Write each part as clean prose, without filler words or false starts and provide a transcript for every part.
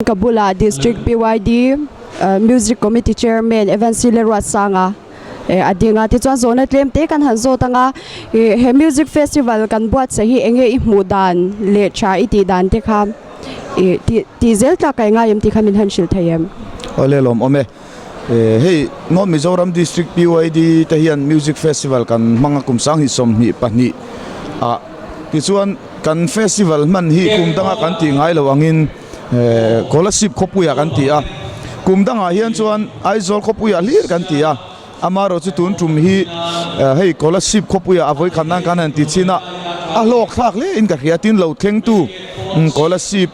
ka bulah District PYD Music Committee Chairman Evan Sileruatsanga a ding a, tichuan zawhna tlem te kan han zawt ang a, ih he Music Festival kan buatsaih hi eng nge i hmuh dan leh tha i tih dan te kha ih tih tih zel tlak ka engai em tih kha min han hrilh thei em? Awle lawm awm e. Hei North Mizoram District PYD te hian Music Festival kan hmang a kum 2022 ah tichuan kan festival hman hi kum danga kan tih ngai lo angin Kolasib khawpuiah kan ti a, kum dangah hian chuan Aizawl khawpuiah hlir kan ti a, amaherawh chu tun tum hi hei Kolasib khawpuiah a vawikhat nan kan han ti chin a, a hlawk thlak hle in ka hria tin lo thlengtu Kolasib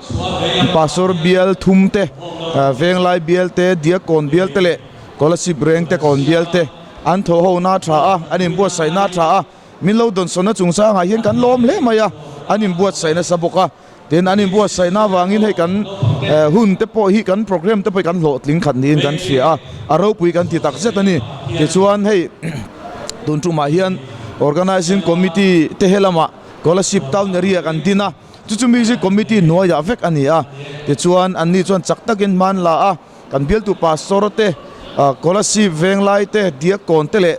Pastor bial thum te, Venglai bial te, Diakkawn bial te leh Kolasib reng te kawn bial te an thaw ho na tha a, an inbuatsaih na tha a, min lo dawnsawnna chungchangah hian kan lawm hle mai a, an inbuatsaih nasa bawk a. Tin, an inbuatsaihna avangin hei kan hun te pawh hi kan program te pawh hi kan hlawhtling khat niin kan hria a, a ropui kan ti tak zet a ni. Tichuan hei tun tumah hian Organising Committee te he lamah Kolasib Town Area kan din a, chu chu Music Committee hnuaiah vek a ni a. Tichuan anni chuan chak takin hman la a, kan bialtu Pastor te, Kolasib Venglai te, Diakkawn te leh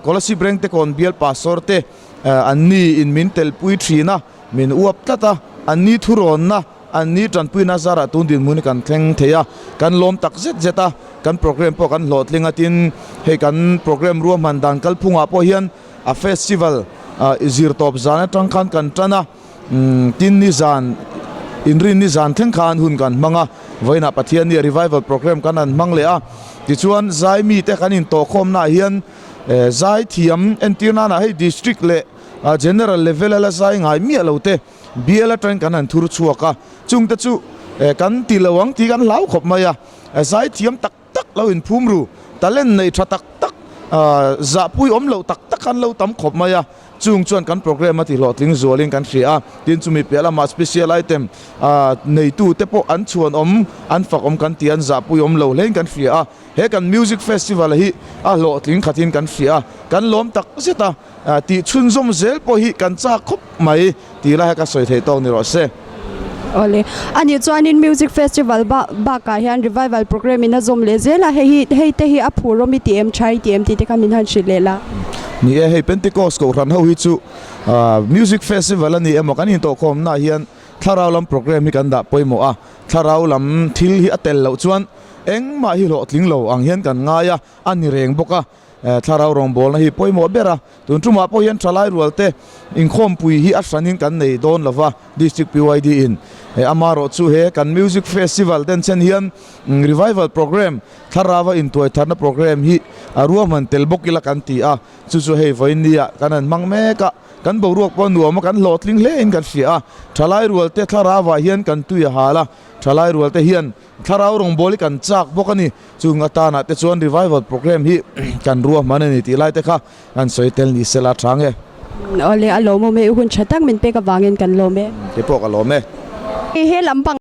Kolasib Rengtekawn bial Pastor te anni in min telpui thin a. Min uap tlat a, an ni thurawnna, an ni tanpuina zarah tun dinhmun hi kan thleng thei a, kan lawm tak zet zet a, kan program pawh kan hlawhtling a, tin hei kan program ruahman dan kalphungah pawh hian a festival zir tawp zan atang khan kan tan a, tin ni zan inrin ni zan thleng khan hun kan hmang a, vawiinah Pathian ni revival program kan han hmang leh a, tichuan zai mite kan intawhkhawmnaah hian zaithiam entir nana hei district leh General level a la zai ngai miah lo te bial atangin kan han thur chhuak a, chungte chu kan ti lo ang tih kan hlau khawp mai a, zai thiam tak tak lo inphum ru, talent nei tha tak tak, zahpui awm lo tak tak an lo tam khawp mai a, chung chuan kan program a ti hlawhtling zualin kan hria a, tin chumi piah lamah special item neitu te pawh an chhuan awm, an fak awm kan ti a, an zahpui awm lo hlein kan hria a, he kan music festival hi a hlawhtling khatin kan hria a, kan lawm tak zet a. Tih chhunzawm zel pawh hi kan chak khawp mai tih lai ka sawi theih tawk ni rawh se. Awle. Ani chuanin Music Festival bakah hian Revival Programme in a zawm leh zel a, hei hi hei te hi a phur awm i ti em tha i ti em tih te kha min han hrilh leh la. Ni e, hei Pentecost Kohhran ho hi chu Music Festival a ni emaw kan intawhkhawmnaah hian thlarau lam programme hi kan dah pawimawh a, thlarau lam thil hi a tel loh chuan engmah hi hlawhtling lo ang hian kan ngai a, a ni reng bawk a. Thlarau rawngbawlna hi pawimawh ber a, tun tumah pawh hian thalai rualte inkhawmpui hi a hranin kan nei dawn lova, District PYD in amaherawh chu he kan Music Festival den chen hian Revival Programme, Thlarauva intuaitharna programme hi a ruahman tel bawk ila kan ti a, chu chu hei vawinia kan han hmang mek a, kan boruak pawh nuam a, kan hlawhtling hle in kan hria a, thalai rualte thlarauah hian kan tui a hal a, thalai rualte hian Thlarau rawngbâwl hi kan châk bawk a ni. Chung atânah te chuan revival programme hi kan ruahman a ni tih lai te kha kan sawi tel ni sela tha nge. Awle, a lawmawm e, i hun tha tak min pek avangin kan lawm e. Kei pawh ka lawm e. He lampang.